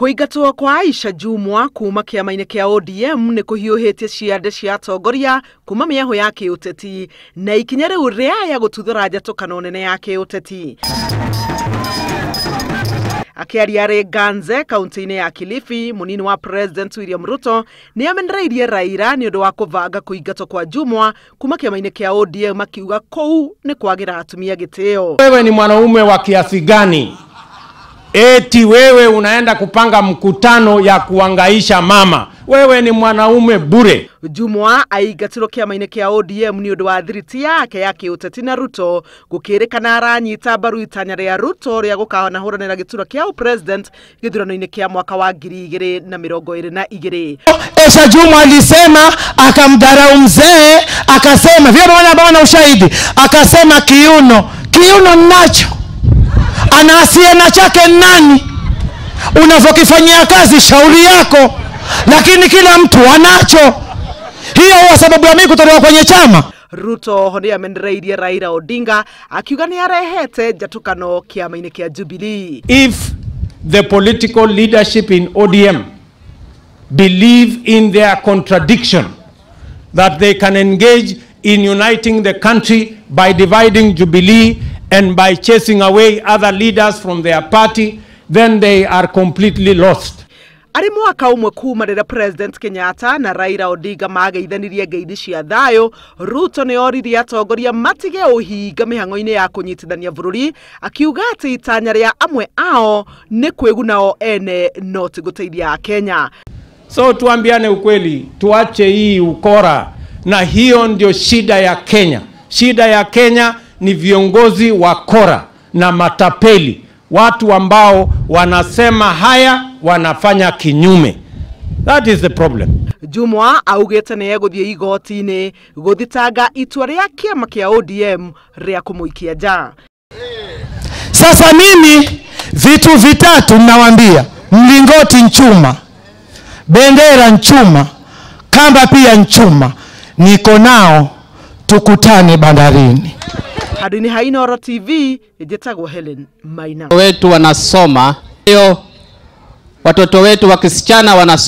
Kũingatwo kwa Aisha Jumwa kuma kĩama-inĩ kĩa ODM nĩ kũhiũhĩtie ciande cia atongoria kuma mĩahũ ya kĩũteti na ikinya rĩu rĩaya gũtuthũra njatũkano nene ya kĩũteti. Akĩaria arĩ Ganze kaunti-inĩ ya Kilifi, mũnini wa President William Ruto nĩ amenereirie Raila nĩ ũndũ wa kũbanga kũingatwo kwa Jumwa kuma kĩama-inĩ kĩa ODM, akiuga kũu nĩ kwagĩra atumia gĩtĩo. Wewe ni mwanaume wa kiasi gani? Eti wewe unaenda kupanga mkutano ya kuangaisha mama. Wewe ni mwanaume bure. Jumwa aingatirwo kĩama-inĩ kĩa ODM nĩ ũndũ wa thiriti yake ya kĩũteti na Ruto, gũkĩrĩkana aranyita mbaru itanya rĩa Ruto rĩa gũkanahũranĩra gĩturwa kĩa ũpresident gĩthurano-inĩ kĩa mwaka wa 2022. Aisha Jumwa alisema, akamdharau mzee, akasema vile bwana ushahidi, akasema kiuno, kiuno nacho. Ana asiye na chake nani? Unavokifanyia kazi shauri yako, lakini kila mtu anacho. Hiyo huwa sababu ya mimi kutolewa kwenye chama. Ruto nĩ amenereirie Raila Odinga akiuga nĩ arehete njatũkano kĩama-inĩ kĩa Jubilee. If the political leadership in ODM believe in their contradiction that they can engage in uniting the country by dividing Jubilee and by chasing away other leaders from their party, then they are completely lost. Arĩ mwaka ũmwe kuma rĩrĩa President Kenyatta na Raila Odinga mageithanirie ngeithi cia thayũ, Ruto nĩ oririe atongoria matige ũhinga mĩhang'o-inĩ ya kũnyitithania bũrũri, akiuga atĩ itanya rĩa amwe ao nĩ kwĩguna o ene no ti gũteithia Akenya. So tuambiane ukweli, tuache hii ukora, na hiyo ndio shida ya Kenya. Shida ya Kenya ni viongozi wakora na matapeli, watu ambao wanasema haya wanafanya kinyume. That is the problem. Jumwa augĩte nĩ egũthiĩ igoti-inĩ gũthitanga itua rĩa kĩama kĩa ODM rĩa kũmũikia nja. Sasa mimi vitu vitatu ninawaambia: mlingoti nchuma, bendera nchuma, kamba pia nchuma. Niko nao, tukutane bandarini. Handũ-inĩ ha Inooro TV, njĩtagwo Helen Maina. Wetu wanasoma, watoto wetu wa kisichana wanasoma.